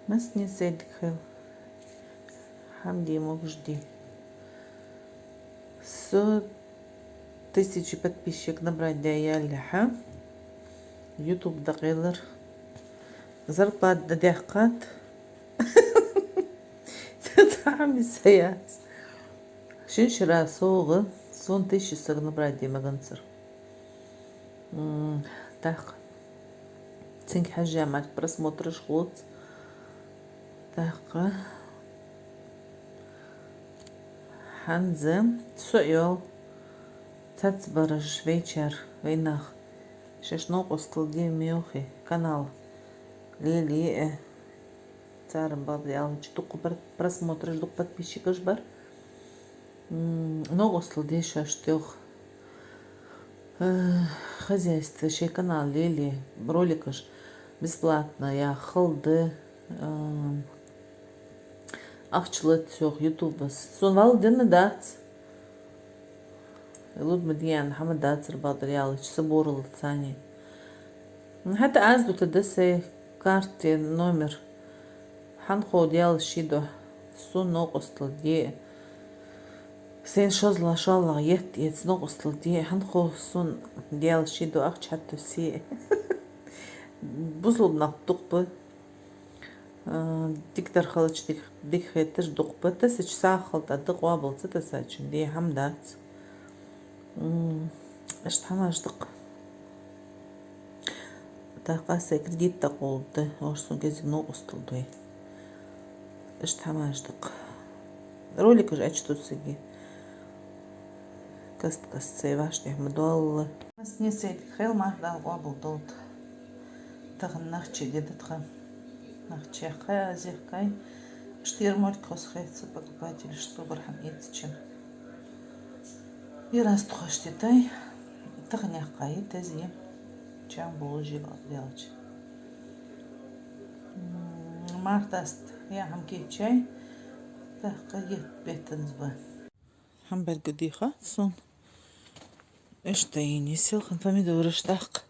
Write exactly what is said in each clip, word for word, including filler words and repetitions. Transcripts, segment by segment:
Массане сайтик хел. Хьамди могаш ди. Со тысячи подписчик набрать даь яллалехьа, YouTube дӀакъайлар. Зарплата дӀадаьккхад. Цхьа хӀама йиса яц. Шин шера совгӀа, сона тысячи саг набрать де маганцар. М, тӀаккха. Цунга хьежжа мара просмотраш хулац. ТӀаккха. ХӀанз со йоал цхьаццабараш вайчар, вайнах. Шоаш новкъостал де мех йоахе, канал лелае. Цар, бакъдар аьлча, дукха бар просмотраш, дукха подписчикаш бар. М, новкъостал де шоашта, йоах. Э, хозяйство, шоай канал лелае, роликаш бесплатно я хала да, э, ахча лац, йоах, ютубас. Сона валла денна дац. Лургма дий аьнна хӀама дацар, бакъдар аьлча, саборалла цани. ХӀаьта аз ду тӀа да сай карти номер. Хьанхо Даьла ший духьа, сона новкъостал де. Сайна шозлагӀа, шоллагӀа етт эца новкъостал де. Хьанхо сона Даьла ший духьа ахча хьатоссе. Бусалба нах дукха ба. А, дикадар хилча дика, дика хеташ дукха ба. Тесача сагӀа хилча тӀа да, къоабал ца тесачун де хӀама дац. М, иштта хӀамаш да-кх. ТӀаккха аз сай кредит дӀакъовларгда, оаш сона кӀезига новкъостал дой. Иштта хӀамаш да-кх. Роликаш Ӏочутоссаргья. Каст-каста сай вӀаштӀехьа ма доалла. Массане сайтик хел, марха Дала къоабал долда. Тахан нохчий ди да тха. Нохчий яхкай, аз яхкай. Иштта ермолик хоза хет са покупателаш, собар хӀама эцачун. Ер аз тхоашта йитай. Тахан яьккхай теза. Чам болаш, бакъдар аьлча. М, марха даста яа хӀама кийчъяьй. ТӀаккха етт беттанза ба. ХӀама бӀарга дийхад сона. Иштта йийнай селхан помидораш тӀаккха.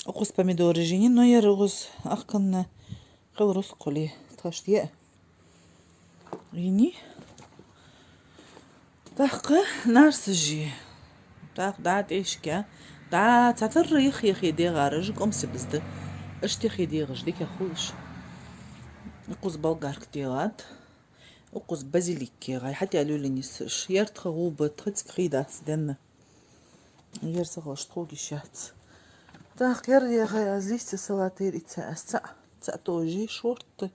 Укхаза помидораш йийнай, но ер укхаза ахканна хила рузкъа хуле, тхоашта яа. Йийнай. ТӀаккха нарсаш йий. ТӀаккха дӀа тӀехьашка. ДӀа цхьатарра йиххе-йиххе дегӀараш кӀомсибазда. Иштта йиххе дегӀаш дикагӀа хул уж. Укхаза болгарка дегӀад. Укхаза базилик ягӀай, хьатӀа луьланис иш. Ер тха гӀуба, тха цӀи хий дац денна. Ер сахалаш тхога йиш яц. ТӀаккха ер ягӀай аз листья салата, ер ийца аз цаӀ, цаӀ тоже шортта.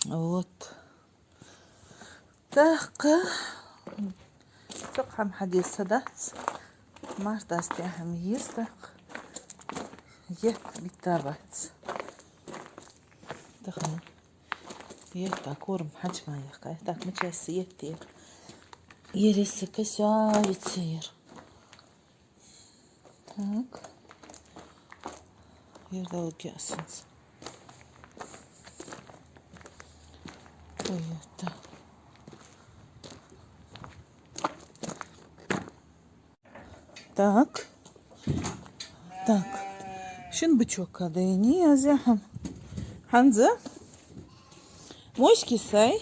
Вот. ТӀаккха цхьаккха хӀама хьаде са дац. Марха даста яа хӀама еза тӀаккха. Етт биттабац. Тахан етт а корм хьача ма яхкай. Так, мичайса етт ер. Ер исса касавица ер. Так. Ер далгеа санца. Ой, это. Так. Так. Шин бычок кадайни азяхам. ХӀанз а моськи сай.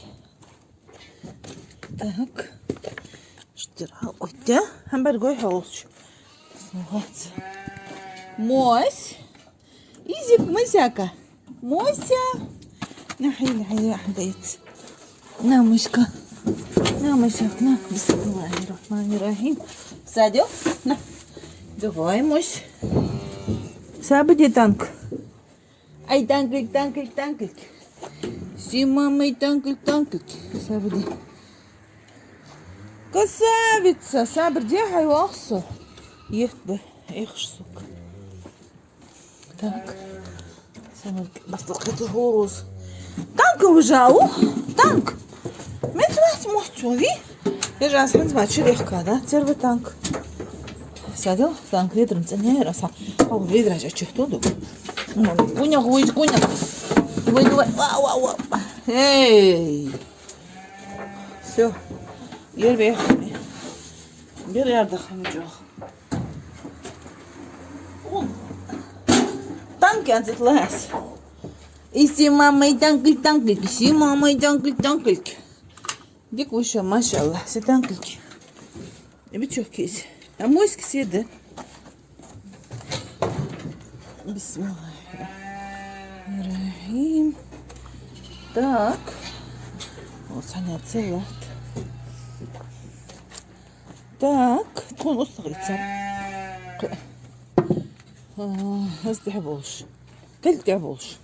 Так. Штира, ой, тя. Хьамбар гой халусч. Вот. Мось. Изик, Мосяка. Мося. На, хай, на, хай, хай, даец. На, Моська. На, Мосяк, на. Бисмиллахир-рахманир-рахим. Садил. На. Давай, Мось. Сабди танк. Ай, танкик, танкик, танкик. Си мамай танкик, танкик. Сабди. Красавица, сабр де, хьай вахсо. Ехт бы, эх, сука. Так. Самар бастал хата хороз. Танк выжал. Танк. Мет вас мостчови. Я же ас ханз бачи легка, да? Церва танк. Садил, танк ведром цене раса. О, ведра же чехту ду. Куня, хуй, куня. Давай, давай. Ва, ва, ва. Эй. Всё. Ер бехами. Бир ярдахами жох. Танк янзит лас. Иси мамай танкиль, танкиль, иси мамай танкиль, танкиль. Дика вуша, машалла, се танкиль. И бичок кис. А моська седа. Бисмиллахир-рахманир-рахим. Так. О, саня целат. Так, тхона устагӀа ица. А, аз тӀехьа болаш. Кал тӀехьа болаш.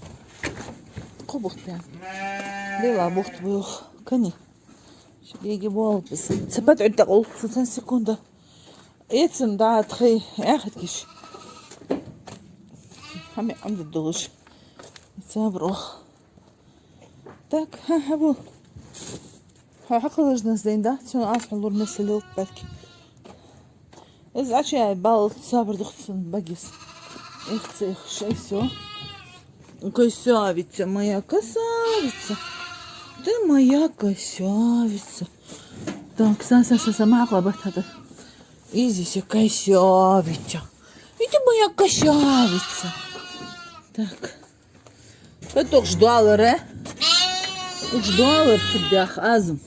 Кхо бухт бян. Дела бухт бух. Кани. Ши геги болбас. Цапат гӀуд дакъул, цуцан секунда. Эцан да тхай, яхат киш. Хьами амда долаш. Цаброх. Так, ха, ха, бу. Ха, хьакхалаждан зайн да, цун аз хьулур меселил палки. Из ача бал сабр духцун багис. Эх, цех, шей всё. Красавица, моя красавица. Ты моя красавица. Так, са, са, са, са, махла батата. Изи се красавица. И ты моя красавица. Так. Хьо тохаш доаллар, э? Уж доаллар фу дах азм.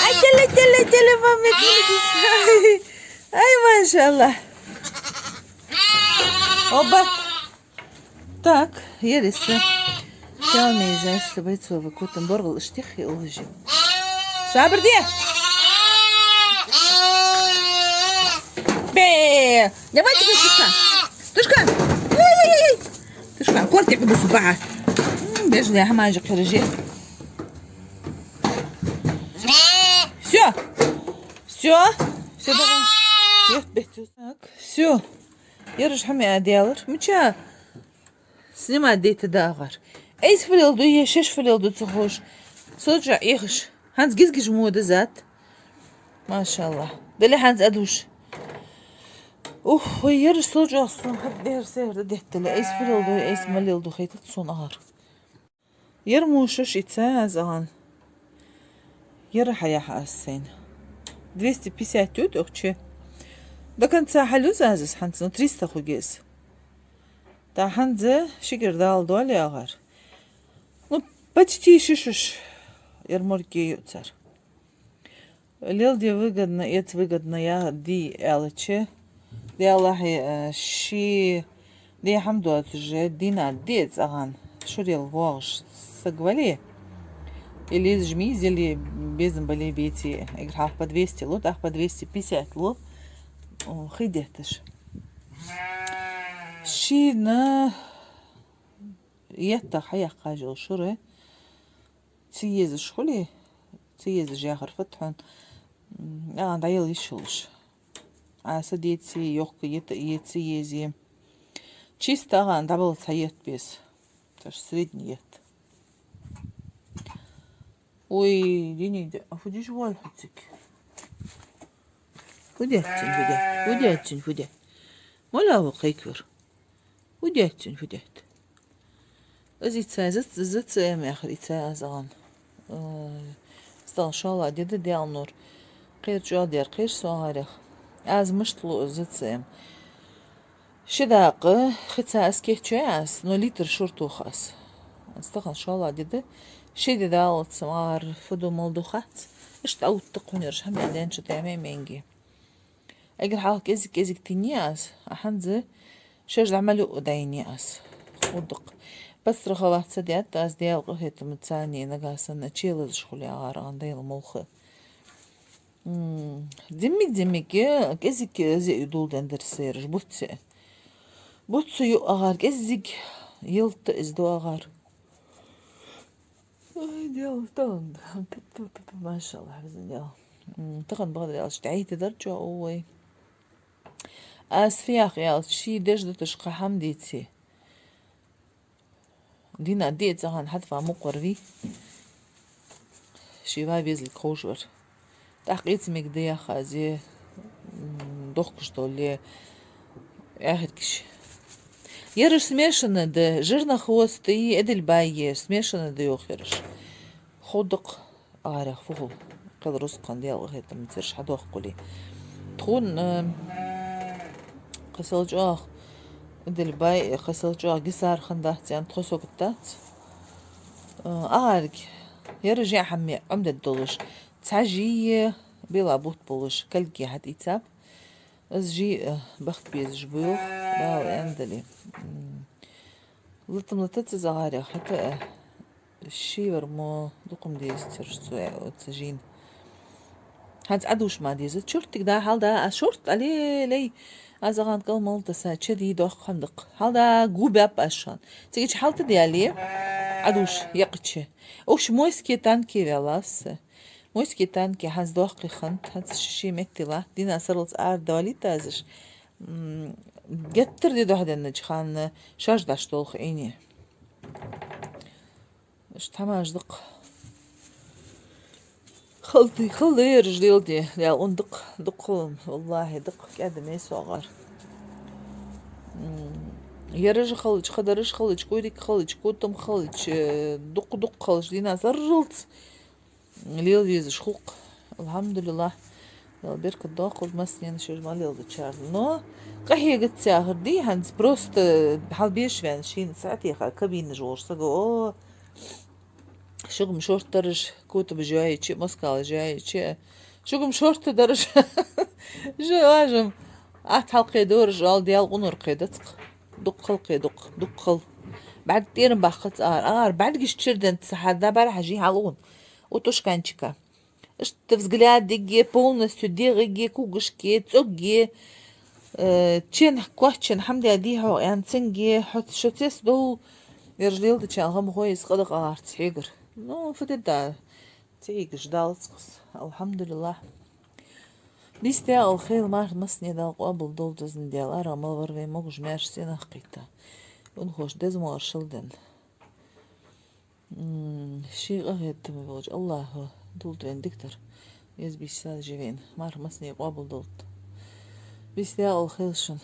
Ай, теле, теле, теле, маме, теле. Ай, машалла. Оба. Так, ерис. Шалмей жас бойцова кутам боргал штих и улжи. Сабр де! Бе! Давай, тушка! Тушка! Ой-ой-ой! Тушка, кортик бусба. Бежли хамажи киржи. Всё! Всё! Всё, давай. Нет, бету. Так, всё. Ераш хьами а делар. Мича? Снимать дайта дагӀар. Айс филел ду, е шеш филел ду ца ховш. Соча эхаш. ХӀанз гизгиш мода зат. Машалла. Дали хӀанз адуш. Ух, ой, ераш соча сон хат дер сер да деттали. Айс филел ду, айс малел ду хайтат сон агӀар. Ер муша ши ца аз агӀан. Ер хьаяхьа аз сайна. Двести пятьдесят ют охче. До конца хьалюз аз из хӀанз, ну, триста хугез. Та хӀанз шигир дал доли агӀар. Ну, почти шишуш. Ер морки юцар. Лелде выгодно, эц выгодно я ди аьлча. Делахьи, э, ши ди хӀама доацаш, дина ди цӀагӀан шурел воагӀаш саг вале. Или из жми, или безам бале беце. Эггара хьалха по двести лу, тӀаккха по двести пятьдесят лу. О, хи детташ. Шийна етта хьаяккха жол шура. Ца езаш хуле, ца езаш яхар фу да хьона? М, агӀан дӀаяла йиш йолаш. Ӏа са деце, йохка ета, е ца езе. Чисто агӀан дӀабала цхьа етт беза. Цаш средний етт. Ой, дини де, а фу деш вале хьо цига? Фу деттин, фу дет? Фу деттин, фу дет? Мола ва кхайкар? Фу деттин, фу дет? Аз ица, зат-, зат ца эм яхар ица аз агӀан. Э, стал шала деда дел нур. Кхер чӀоагӀа дер, кхер со гӀарех. Аз мишта лу зат ца эм. Ши дакъа, хица аз кече аз, но литр шур тох аз. Аз тахан шала деда. Ши деда алаца мар фу ду мал ду хац. Ишта аутта кхунерш хӀама денча тайме менги. Эггара хьалха кӀезиг-кӀезиг тинни аз, а хӀанз шеш дӀа мал юъ дайни аз. Худдакх. Подстраховаться даьд аз, Даьла къахетамца царна нагахь санна челазаш хуле агӀар агӀан дайла молха. М, зиммиг-зиммиг, э, кӀезиг, э, зе ю дулден дер сераш, буц зе. Буц ю агӀар кӀезиг, йилта из ду агӀар. Ой, Дела, тан. Пу-пу-пу-пу, машалла, хьафизан Дела. М, тахан бахар ялч, дӀайта дар чо, ой. Аз фех ялч, ши деш даташ кхахьам дийци. Дина де цӀагӀан хьатфа мукъар ви. Ши ва везлик ховш вар. ТӀаккха эцамег дехазе, м, дохкаш доле, яхиркиш. Ераш смешанный да, жирный хвост и Эдельвейс смешанный да йохераш. Худдакх арах фу хул. Кхел русскхан Дела къахетамца ераш хьадохкули. Тхун, э, кхесал чӀоагӀа Дилбай, хасал чӀоагӀа гисар хиннадац, цӀен тхо согат дац. Э, агӀарг, яра жеӀ хӀамме Ӏомадергдолаш. Цхьа жий, бела бутт болаш, калги хьатӀаийцаб. Из жий, э, бахта безаш ба йоах, Дала аьннадале. М, латам латац из агӀарах, хӀаьта, э, шийвар мо дукха ма дезацар цу, э, цу жийна. ХӀанз Ӏадувш ма деза. Чуртиг да, хьал да, а шорт, алелей. Аз агӀан кӀал мал таса, ча дий дохк хьамдакх. Хьал да, гу бяп аз шоана. Цига чу хьалта дели, Ӏадувш, якъача. Уш мойске танке вялас. Мойске танке хӀанз дохкхи хант, хӀанз ши-ши метте латт. Дина сарралца ара давалийтазаш. М, геттара ди дохьденнача хана шаждаш долх Ӏийне. Ишта хӀамаш дакх. Халти, хала ераш леладе, лел ун дакх, дакх хала, валлахӀи, дакх кӀаьда мей согӀар. М, ераш халач, хадараш халач, курик халач, котам халач, э, дукх-дукх халач, дина сарралца лела везаш хул-кх. АлхьамдулиллахӀ. Дала беркат доаккхалда массанена шоаш ма леладечарна. Но къахьегац яхар дий хӀанз, просто хьал беш ваьнна шийна цхьа теха кабинаш волаш саго. О, шугам шортараш, котам жоайча, москал жоайча. Шугам шортадараш. Жо ажам. Ат хьалкхе дораш, ал дел къунур кхедацкх. Дукх халкхе, дукх, дукх хал. БӀарг тӀерам баккхац ара. Ара бӀаргаш чирденца хьада бархьажи хьалун. У тушканчика. Иштта взгляд диге, полностью дегӀиге, кугашке, цӀогге, э, чен коччен хӀама де дий хьо, аьнна цинге, хьо, шо цес дол, ераш леладеча гӀамхой из къадакъа гӀарц хьегар. Ну, фу де да, цигаш далац кхас. АлхьамдулиллахӀ. Бийса декъала хийла марха массане Дала къоабал долда из, Дала ара мел вар вай могаш маьрша сенах кхийтта. Унахоша деза ма вар шалден. М, ший къахетаме волча АллахӀа дулда вайна дикадар. Из бийса жи вайна. Марха массане къоабал долда. Бийса декъала хийла шун.